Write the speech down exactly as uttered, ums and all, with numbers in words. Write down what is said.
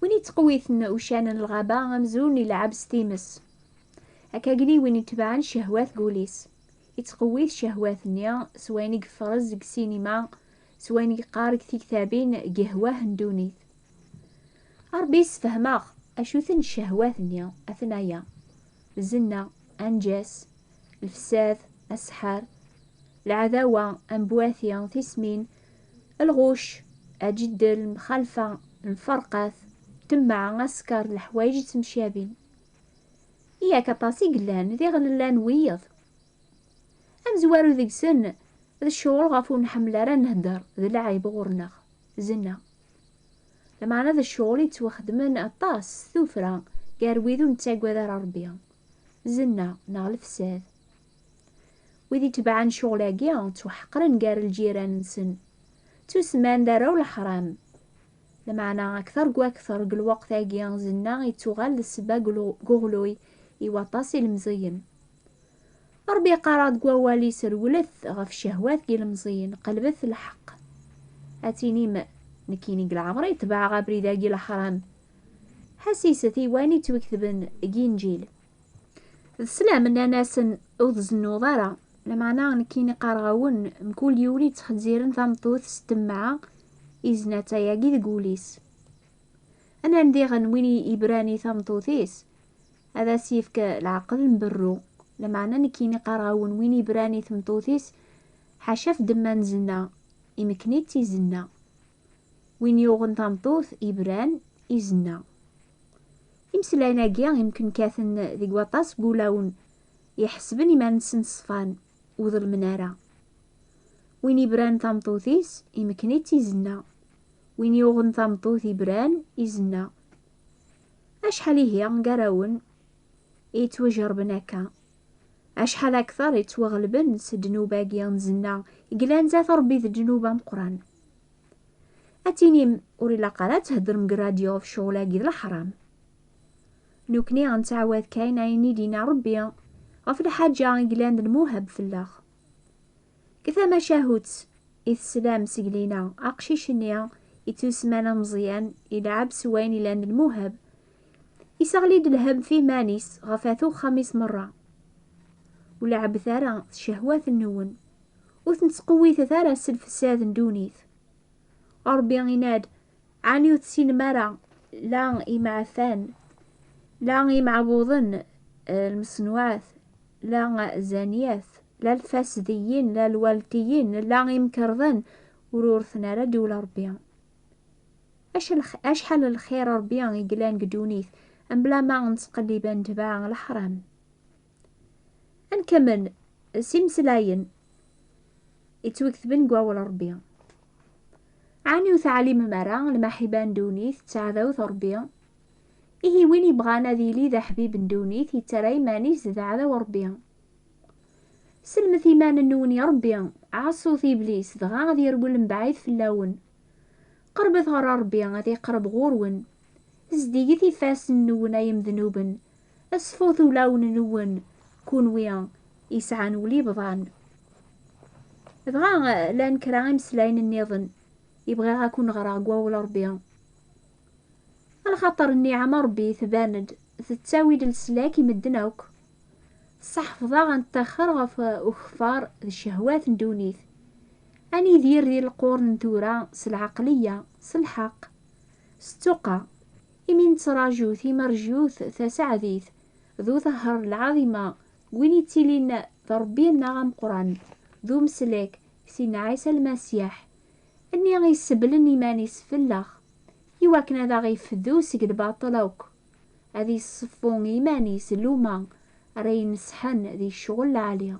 Win yettqewwiten uccan n lɣaba amzun ilɛeb s times. Akkagi win itebɛen ccehwat n wul-is, ittqewwit ccehwat-nni s wayen i yefrez deg ssinima, s wayen i yeqqar deg tektabin deg ihwah n ddunit. Ṛebbi yessefhem-aɣ acu-ten ccehwat-nni, aten-aya: zzenna, anǧas, lefsad, aseḥḥer, leɛdawa, ambwati, tismin, lɣuc, aǧeddel, mxalfa, lferqat, ṭṭemmeɛ, asekkeṛ d leḥwayeǧ yettemcabin. Yak aṭas i yellan, diɣen llan wiyeḍ. Amezwaru deg-sen d ccɣel ɣef ur nḥemmel ara ad nhedder, d lɛib ɣur-neɣ, zzenna. Lameɛna d ccɣel yettwaxedmen aṭas s tuffra gar wid ur nettagad ara Ṛebbi, zzenna neɣ lefsad. Wid itebɛen ccɣel-agi ttwaḥeqren gar lǧiran-nsen, ttusemman d arraw n leḥram. Lameɛna akteṛ deg wakteṛ deg lweqt-agi, zzenna yettuɣal d ssebba n uɣlu-, n uɣluy i waṭas ilemẓiyen. Ṛebbi yeqqar-aɣ deg wawal-is: rewlet ɣef ccehwat n yilemẓiyen, qelbet lḥeqq. Ad tinim: nekkini deg leɛmer-iw tebɛeɣ abrid-agi n leḥram. Ḥassiset i wayen yettwaketben deg Inǧil. D sslam, nnan-asen: ur tzennuḍ ara. Lameɛna nekkini qqareɣ-awen, mkul yiwen yettxezziren tameṭṭut s ṭṭemmeɛ, izna-tt ayagi deg wul-is. Nnan diɣen: win yebran i tameṭṭut-is, ad as-yefk leɛqed n berru. Lameɛna nekkini qqareɣ-awen, win yebran i tmeṭṭut-is, ḥaca ɣef ddemma n zzenna, imekken-itt i zzenna. Win yuɣen tameṭṭut, ibran i zzenna. Imeslayen-agi yemken kkaten deg waṭas n wulawen iḥesben iman-nsen ṣfan, ur ḍelmen ara. Win ibran tameṭṭut-is, imekken-itt i zzenna. Win yuɣen tameṭṭut, ibran i zzenna. Acḥal ihi gar-awen i yettwajerrben akka? Acḥal akteṛ i ttwaɣelben s ddnub-agi n zzenna, i yellan zdat Ṛebbi d ddnub ameqqran? Ad tinim ur ilaq ara ad theddrem deg rradyu ɣef ccɣel-agi d leḥram. Nekkni nettɛawad kan ayen i d-yenna Ṛebbi ɣef lḥaǧa i yellan d lmuhab fell-aɣ. Deg tamacahut i teslam seg lina, aqcic-nni ittusemman ameẓyan ilɛeb s wayen ilan d lmuhab, iseɣli-d lhemm f iman-is ɣef at uxxam-is merra. Ur leɛbet ara s ccehwat-nwen, ur ten-ttqewwitet ara s lefsad n ddunit. Ṛebbi yenna-d: ɛni ur tessinem ara, la imeɛfan, la imeɛbuḍen, eh, lmeṣnuɛat, la zzaniyat, la lfasdiyin, la lwaltiyin, la imkerḍen, ur urten ara ddewla Ṛebbi? Acḥal, acḥal n lxir Ṛebbi i yellan deg ddunit, mebla ma nettqellib ad netbeɛ leḥram. Ad nkemmel s imeslayen yettwaketben deg wawal Ṛebbi. Ɛni ur teɛlimem ara lmaḥiba n ddunit d taɛdawt Ṛebbi? Ihi win yebɣan ad yili d aḥbib n ddunit, yettarra iman-is d aɛdaw Ṛebbi. Sellmet iman-nwen i Ṛebbi, ɛaṣut Iblis, dɣa ad yerwel mebɛid fell-awen. Qerbet ɣer Ṛebbi, ad iqreb ɣur-wen. Zeddiget ifassen-nwen, ay imednuben, sfut ulawen-nwen, kunwi yesɛan ul ibḍan. Dɣa, eh, llan kra imeslayen nniḍen i bɣiɣ ad ken-ɣreɣ deg wawal Ṛebbi. Lxaṭer nniɛam n Ṛebbi tban-d, tettawi-d leslak i medden akk. Tesseḥfeḍ-aɣ ad nettaxer ɣef ukeffar d ccehwat n ddunit. Ad nidir di lqurn n tura s lɛeqliya, s lḥeqq, s ttuqa, imi nettraǧu timerjut taseɛdit d uṭehher lɛaḍima, win yettilin d Ṛebbi-nneɣ ameqqran, d umeslak, Sidna Ɛisa Lmasiḥ, nni yesseblen iman-is fell-aɣ, iwakken ad aɣ-ifdu seg lbaṭel akk, ad iṣeffu iman-is luma ara ineṣḥen di ccɣel lɛali.